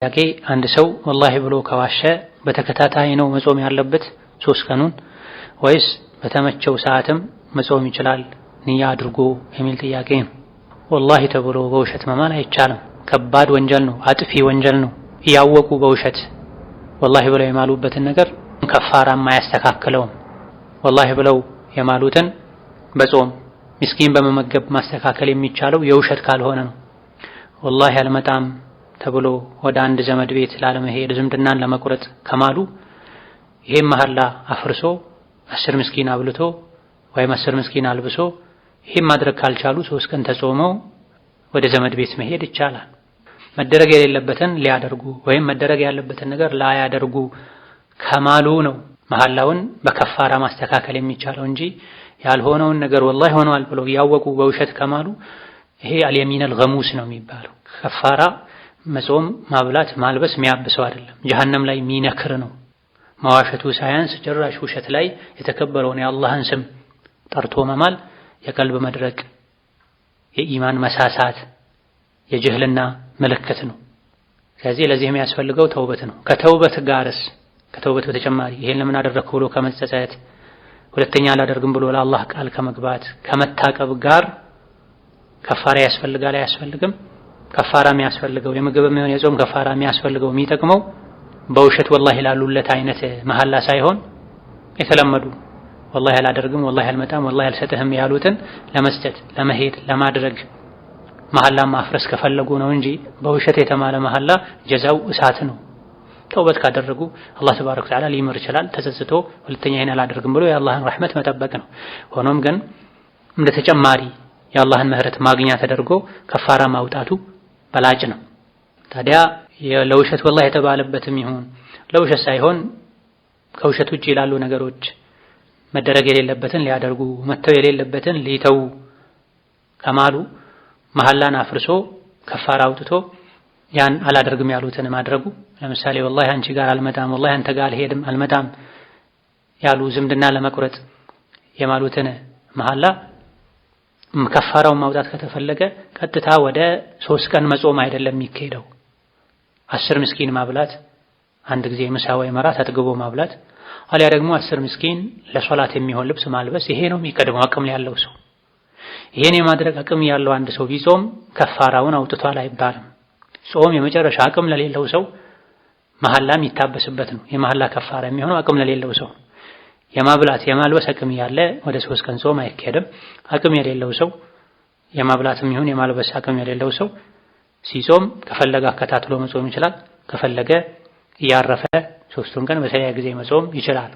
ጥያቄ፣ አንድ ሰው ወላሂ ብሎ ከዋሸ በተከታታይ ነው መጾም ያለበት 3 ቀኑን ወይስ በተመቸው ሰዓትም መጾም ይችላል ንያ አድርጎ የሚል ጥያቄ ነው። ወላሂ ተብሎ በውሸት መማል አይቻልም። ከባድ ወንጀል ነው፣ አጥፊ ወንጀል ነው። እያወቁ በውሸት ወላሂ ብለው የማሉበትን ነገር ከፋራም አያስተካክለውም። ወላሂ ብለው የማሉትን በጾም፣ ምስኪን በመመገብ ማስተካከል የሚቻለው የውሸት ካልሆነ ነው። ወላሂ አልመጣም ተብሎ ወደ አንድ ዘመድ ቤት ላለመሄድ፣ ዝምድናን ለመቁረጥ ከማሉ ይሄም መሐላ አፍርሶ 10 ምስኪን አብልቶ ወይም 10 ምስኪን አልብሶ፣ ይሄም ማድረግ ካልቻሉ 3 ቀን ተጾመው ወደ ዘመድ ቤት መሄድ ይቻላል። መደረግ የሌለበትን ሊያደርጉ ወይም መደረግ ያለበትን ነገር ላያደርጉ ከማሉ ነው መሐላውን በከፋራ ማስተካከል የሚቻለው እንጂ ያልሆነውን ነገር ወላሂ ሆነዋል ብለው እያወቁ በውሸት ከማሉ ይሄ اليمين الغموس ነው የሚባለው። ከፋራ መጾም፣ ማብላት፣ ማልበስ የሚያብሰው አይደለም። ጀሀነም ላይ የሚነክር ነው። መዋሸቱ ሳያንስ ጭራሽ ውሸት ላይ የተከበረውን የአላህን ስም ጠርቶ መማል የቀልብ መድረቅ፣ የኢማን መሳሳት፣ የጅህልና ምልክት ነው። ስለዚህ ለዚህ የሚያስፈልገው ተውበት ነው። ከተውበት ጋርስ፣ ከተውበት በተጨማሪ ይሄን ለምን አደረግኩ ብሎ ከመጸጸት፣ ሁለተኛ አላደርግም ብሎ ለአላህ ቃል ከመግባት፣ ከመታቀብ ጋር ከፋራ ያስፈልጋል አያስፈልግም? ከፋራ የሚያስፈልገው፣ የምግብም ይሁን የጾም ከፋራ የሚያስፈልገው፣ የሚጠቅመው በውሸት ወላሂ ላሉለት አይነት መሐላ ሳይሆን የተለመዱ ወላሂ አላደርግም፣ ወላሂ አልመጣም፣ ወላሂ አልሰጥህም ያሉትን ለመስጠት፣ ለመሄድ፣ ለማድረግ መሐላ ማፍረስ ከፈለጉ ነው እንጂ በውሸት የተማለ መሐላ ጀዛው እሳት ነው። ተውበት ካደረጉ አላህ تبارك وتعالى ሊምር ይችላል። ተጸጽቶ ሁለተኛ ይሄን አላደርግም ብሎ የአላህን ረሕመት መጠበቅ ነው። ሆኖም ግን እንደ ተጨማሪ የአላህን ምህረት ማግኛ ተደርጎ ከፋራ ማውጣቱ በላጭ ነው። ታዲያ ለውሸት ወላሂ የተባለበትም ይሁን ለውሸት ሳይሆን ከውሸት ውጭ ላሉ ነገሮች መደረግ የሌለበትን ሊያደርጉ፣ መተው የሌለበትን ሊተው ከማሉ መሐላን አፍርሶ ከፋራ አውጥቶ ያን አላደርግም ያሉትን ማድረጉ፣ ለምሳሌ ወላሂ አንቺ ጋር አልመጣም፣ ወላሂ አንተ ጋር አልሄድም፣ አልመጣም ያሉ ዝምድና ለመቁረጥ የማሉትን መሐላ ከፋራውን ማውጣት ከተፈለገ ቀጥታ ወደ 3 ቀን መጾም አይደለም የሚካሄደው። 10 ምስኪን ማብላት፣ አንድ ጊዜ ምሳ ወይ እራት አጥግቦ ማብላት፣ አሊያ ደግሞ 10 ምስኪን ለሶላት የሚሆን ልብስ ማልበስ፣ ይሄ ነው የሚቀድመው አቅም ያለው ሰው። ይሄን የማድረግ አቅም ያለው አንድ ሰው ቢጾም ከፋራውን አውጥቷል አይባልም። ጾም የመጨረሻ አቅም ለሌለው ሰው መሐላ የሚታበስበት ነው። የመሐላ ከፋራ የሚሆነው አቅም ለሌለው ሰው። የማብላት የማልበስ አቅም ያለ ወደ 3 ቀን ጾም አይካሄድም። አቅም የሌለው ሰው፣ የማብላትም ይሁን የማልበስ አቅም የሌለው ሰው ሲጾም ከፈለገ አከታትሎ መጾም ይችላል። ከፈለገ እያረፈ 3ቱን ቀን በተለያየ ጊዜ መጾም ይችላል።